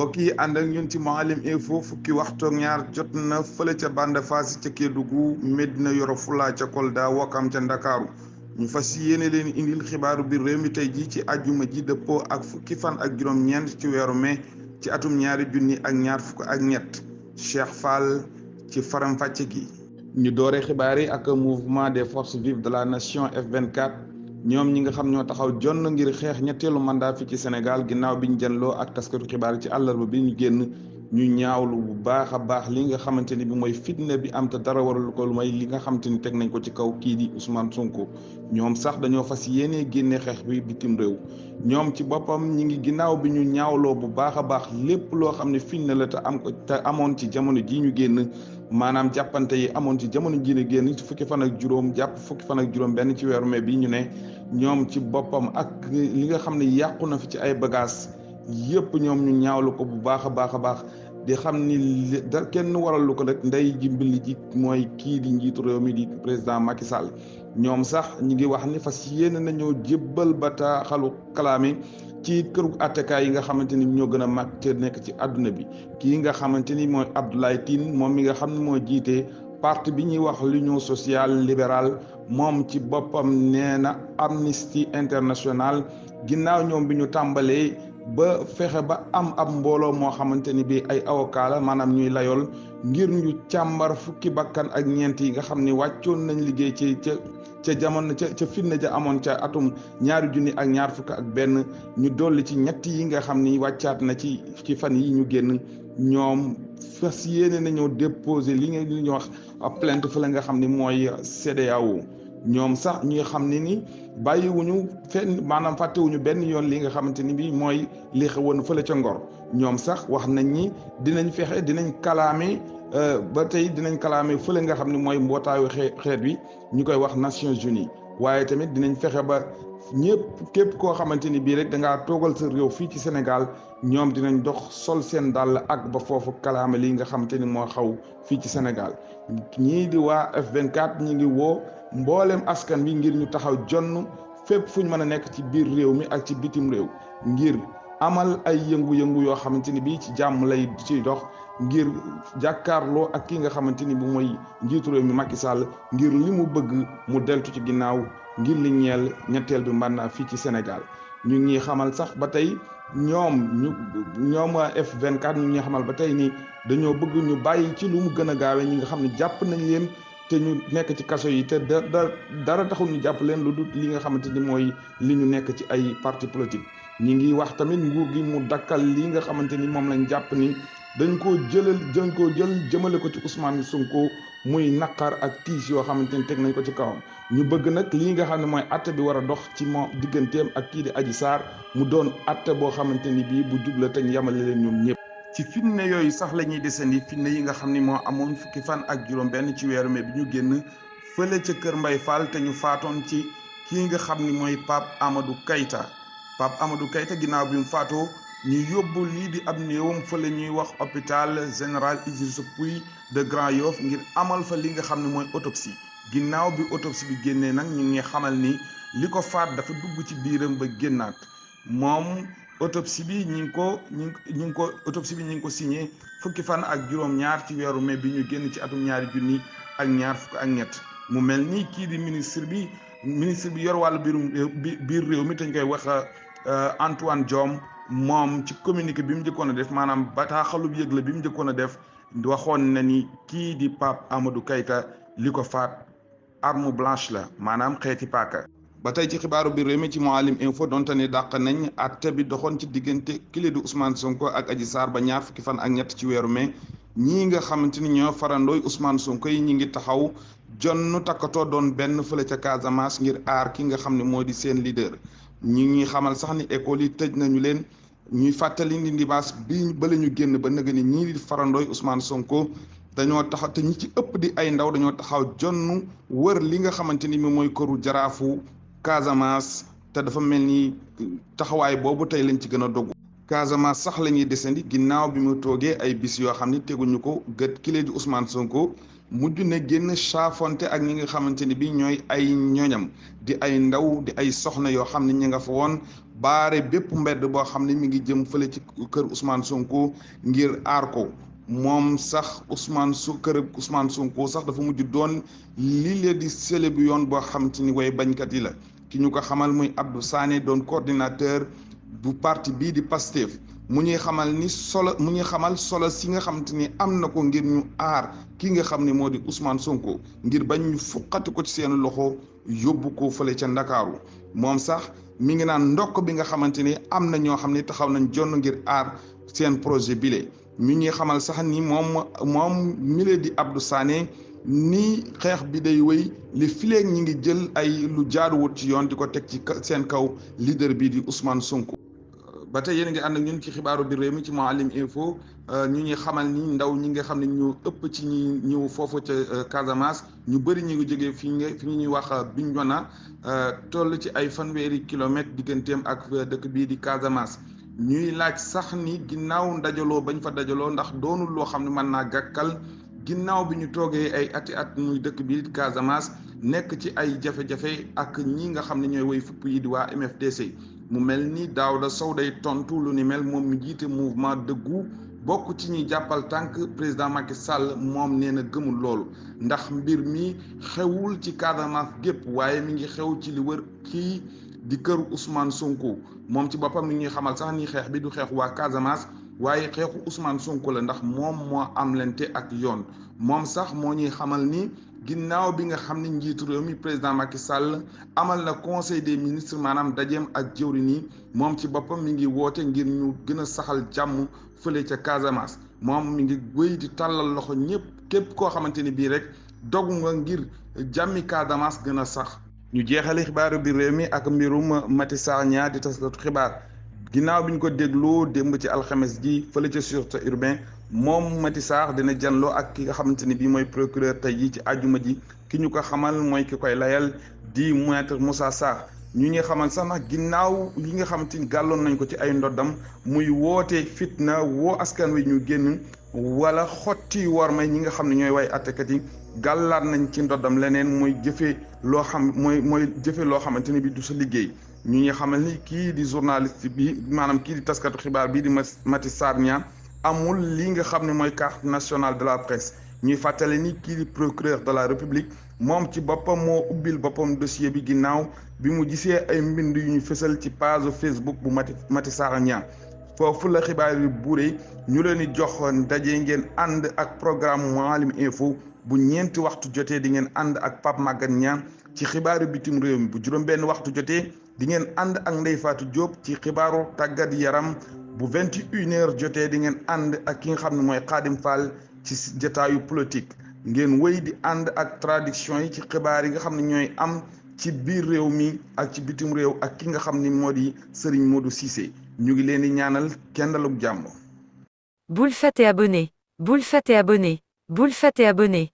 mbokk yi ànd ak ñun ci Mouhalim Info fukki waxtu ak ñaar jot na fële ca Banda Fassi ca Kédougou, Médina Yoro Fula ca Kolda, Wakam ca Ndakaaru ñu fas yéene leen indil xibaaru biir réew mi tey ji ci àjjuma ji dëppoo ak fukki fan ak juróom-ñeent ci weeru mai ci atum 2024. Cheikh Fall ci faram-fàcce gi. ñu doore xibaar yi ak mouvement des forces vives de la nation F24 ñoom ñi nga xam ñoo taxaw jonn ngir xeex ñetteelu mandat fi ci Sénégal ginnaaw bi ñu janloo ak taskatu xibaar ci àllarba bi ñu génn ñu ñaawlu bu baax a baax li nga xamante ni bi mooy fitna bi am te dara waral ko lu may li nga xamante ni teg nañ ko ci kaw kii di Ousmane Sonko. ñoom sax dañoo fas yéenee génne xeex bi bitim réew ñoom ci boppam ñi ngi ginnaaw bi ñu ñaawloo bu baax a baax lépp loo xam ne fitna la te amoon ci jamono ji ñu génn maanaam jàppante yi amoon ci jamono ji ñu génn ci fukki fan ak juróom jàpp fukki fan ak juróom benn ci weeru mai bi ñu ne ñoom ci boppam ak li nga xam ne yàqu na fi ci ay bagages yëpp ñoom ñu ñaawlu ko bu baax a baax a baax di xam ni da kenn waralu ko rek ndey ji mbili ji mooy kii di njiitu réew mi di président Macky Sall. ñoom sax ñi ngi wax ni fas yéene nañoo jébbal bataaxalu kalaame ci këru attekaay yi nga xamante ni ñoo gën a mag te nekk ci àdduna bi kii nga xamante ni mooy Abdoulaye Tine moom mi nga xam ne moo jiite parti bi ñuy wax l'union sociale libérale moom ci boppam nee na Amnesty International ginnaaw ñoom bi ñu tàmbalee ba fexe ba am ab mbooloo moo xamante ni bi ay avocat la maanaam ñuy layool ngir ñu càmbar fukki bakkan ak ñeent yi nga xam ni wàccoon nañ liggéey ci ca jamono ca fitna ja amoon ca atum 2021 ñu dolli ci ñett yi nga xam ni wàccaat na ci fan yi ñu génn ñoom fas yéene nañoo déposer li ñuy wax plainte fa la nga xam ni mooy CEDEAO ñoom sax ñi xam ne ni bàyyiwuñu fenn maanaam fàttewuñu benn yoon li nga xamante ni bi mooy li xewoon fële ca Ngor ñoom sax wax nañ ni dinañ fexe dinañ kalaame ba tey dinañ kalaame fële nga xam ne mooy mbootaayu xeet wi ñu koy wax Nations Unies waaye tamit dinañ fexe ba képp koo xamante ni bii rek da ngaa toogal sa réew fii ci Sénégal ñoom dinañ dox sol seen dàll ak ba foofu kalaame li nga xamante ni moo xaw fii ci Sénégal ñii di waa F24 ñi ngi woo mboolem askan wi ngir ñu taxaw jonn fépp fu ñu mën a nekk ci biir réew mi ak ci bitim réew ngir amal ay yëngu-yëngu yoo xamante ni bii ci jàmm lay ciy dox ngir jàkkaarloo ak ki nga xamante ni bu mooy njiitu réew mi Macky Sall ngir li mu bëgg mu deltu ci ginnaaw ngir li ñeel ñetteel bi mandat fii ci Sénégal ñu ngi xamal sax ba tey ñoom F24 ñu ngi xamal ba tey ni dañoo bëgg ñu bàyyi ci lu mu gën a gaawe ñi nga xam ne jàpp nañ leen te ñu nekk ci kaso yi te dara taxul ñu jàpp leen lu dul li nga xamante ni mooy li ñu nekk ci ay parti politique ñi ngi wax tamit nguur gi mu dakkal li nga xamante ni moom lañ jàpp ni dañ koo jël jëmale ko ci Ousmane Sonko muy naqar ak tiis yoo xamante ni teg nañ ko ci kawam ñu bëgg nag lii nga xam ne mooy atte bi war a dox ci moom digganteem ak kii di Adji Sarr mu doon atte boo xamante ni bii bu jubla te ñu yemale leen ñoom ñëpp. ci fitna yooyu sax la ñuy desandi fitna yi nga xam ni moo amoon fukki fan ak juróom benn ci weeru mai bi ñu génn fële ca kër Mbay Fall te ñu faatoon ci kii nga xam ni mooy Pape Amadou Keita ginnaaw bi mu faatoo ñu yóbbu lii di ab néewam fële ñuy wax hôpital général Idrissa Pouye de Grand Yoff ngir amal fa li nga xam ne mooy autopsie ginnaaw bi autopsie bi génnee nag ñu ngi xamal ni li ko faat dafa dugg ci biiram ba génnaat moom autopsie bi ñi ngi ko signé fukki fan ak juróom-ñaar ci weeru mai bi ñu génn ci atum 2024 mu mel ni kii di ministre bi yor wàllu biir réew mi te ñu koy wax Antoine Diome moom ci communiqué bi mu njëkkoon a def maanaam bataaxalu yëgle bi mu njëkkoon a def waxoon na ni kii di Pape Amadou Keita li ko faat arme blanche la maanaam xeeti paaka. ba tey ci xibaaru biir réew mi ci Mouhalim Info donte ne dàq nañ atte bi doxoon ci diggante kile di Ousmane Sonko ak Adji Sarr ba ñaar fukki fan ak ñett ci weeru mai ñii nga xamante ni ñoo farandooy Ousmane Sonko yi ñi ngi taxaw jonn takkatoo doon benn fële ca Casamance ngir aar ki nga xam ne moo di seen leader ñi ngi xamal sax ni école yi tëj nañu leen ñuy fàttali ni dimanche bi bala ñu génn ba nëga ni ñii di farandooy Ousmane Sonko dañoo taxaw te ñi ci ëpp di ay ndaw dañoo taxaw jonn wër li nga xamante ni mooy këru jaraafu Casamance te dafa mel ni taxawaay boobu tey lañ ci gën a dogu Casamance sax la ñuy desandi ginnaaw bi mu toogee ay bis yoo xam ni teguñu ko gët kile di Ousmane Sonko mujj na génn saafonte ak ñi nga xamante ni bi ñooy ay ñoñam di ay ndaw di ay soxna yoo xam ne ñi nga fa woon baare bépp mbedd boo xam ne mi ngi jëm fële ci kër Ousmane Sonko ngir aar ko. moom sax kër Ousmane Sonko sax dafa mujj doon lii lee di sële bu yoon boo xam te ni way bañkat yi la ki ñu ko xamal muy Abdou Sané doon coordinateur bu parti bii di Pastef mu ñuy xamal solo si nga xam te ni am na ko ngir ñu aar ki nga xam ne moo di Ousmane Sonko ngir bañ ñu fuqati ko ci seen loxo yóbbu ko fële ca Ndakaaru moom sax mi ngi naan ndokk bi nga xamante ni am na ñoo xam ne taxaw nañ jonn ngir aar seen projet bile. ñu ñuy xamal sax ni moom mile di Abdou Sané ni xeex bi day wéy li fileeg ñi ngi jël ay lu jaaduwut ci yoon di ko teg ci seen kaw leader bi di Ousmane Sonko. ba tey yéen a ngi ànd ak ñun ci xibaaru biir réew mi ci Mouhalim Info ñu ñuy xamal ni ndaw ñi nga xam ne ñu ëpp ci ñi ñëw foofu ca Casamance ñu bëri ñu ngi jógee fi ñuy wax Bignona toll ci ay fanweeri kilomètres digganteem ak dëkk bii di Casamance. ñuy laaj sax ni ginnaaw ndajaloo bañ fa dajaloo ndax doonul loo xam ne mën naa gàkkal ginnaaw bi ñu toogee ay ati at muy dëkk bi Casamance nekk ci ay jafe-jafe ak ñi nga xam ne ñooy woy fupp yi di waa MFDC mu mel ni Daouda Sow day tontu lu ni mel moom mi jiite mouvement dëggu bokk ci ñi jàppal tànk président Macky Sall moom nee na gëmul loolu ndax mbir mi xewul ci Casamance gépp waaye mi ngi xew ci li wër kii di kër Ousmane Sonko moom ci boppam mi ngi xamal sax ni xeex bi du xeexu waa Casamance waaye xeexu Ousmane Sonko la ndax moom moo am lente ak yoon moom sax moo ñuy xamal ni ginnaaw bi nga xam ne njiitu réew mi président Macky Sall amal na conseil des ministres maanaam dajeem ak jëwriñ yi moom ci boppam mi ngi woote ngir ñu gën a saxal jàmm fële ca Casamance moom mi ngi wéy di tàllal loxo ñëpp képp koo xamante ni bii rek dogu nga ngir jàmmi Casamance gën a sax. ñu jeexale xibaaru bi réew mi ak mbirum Mati Sarr Niang di taskatu xibaar ginnaaw bi ñu ko dégloo démb ci alxames ji fële ca sûreté urbain moom Mati Sarr dina janloo ak ki nga xamante ni bii mooy procureur tey jii ci àjjuma ji ki ñu ko xamal mooy ki koy layal di maître Moussa Sarr ñu ngi xamal sax nag ginnaaw yi nga xamante ni gàlloon nañ ko ci ay ndoddam muy woote fitna woo askan wi ñu génn wala xotti war may ñi nga xam ne ñooy way attekat yi gàllaat nañ ci ndoddam leneen mooy jëfe loo xamante ni bi du sa liggéey ñu ngi xamal ni kii di journaliste bi maanaam kii di taskatu xibaar bii di Mati Sarr Niang amul li nga xam ne mooy carte nationale de la presse ñuy fàttale ni kii di procureur de la république moom ci boppam moo ubbil boppam dossier bi ginnaaw bi mu gisee ay mbind yu ñu fësal ci page Facebook bu Mati Sarr Niang foofu la xibaar yi buuree ñu leen di jox ndaje ngeen ànd ak programme Mouhalim Info bu ñeenti waxtu jotee di ngeen ànd ak Pape Maguette Niang ci xibaaru bitim réew mi bu juróom-benn waxtu jotee di ngeen ànd ak Ndeye Fatou Diop ci xibaaru tàggat yaram bu 21h jotee di ngeen ànd ak ki nga xam ne mooy Khadim Fall ci jotaayu politique ngeen wéy di ànd ak traduction yi ci xibaar yi nga xam ne ñooy am ci biir réew mi ak ci bitim réew ak ki nga xam ni moo di Serigne Modou Cissé ñu ngi leen di ñaanal kenn dalug jàmm. Bul fàtte abonné. Bul fàtte abonné. Bul fàtte abonné.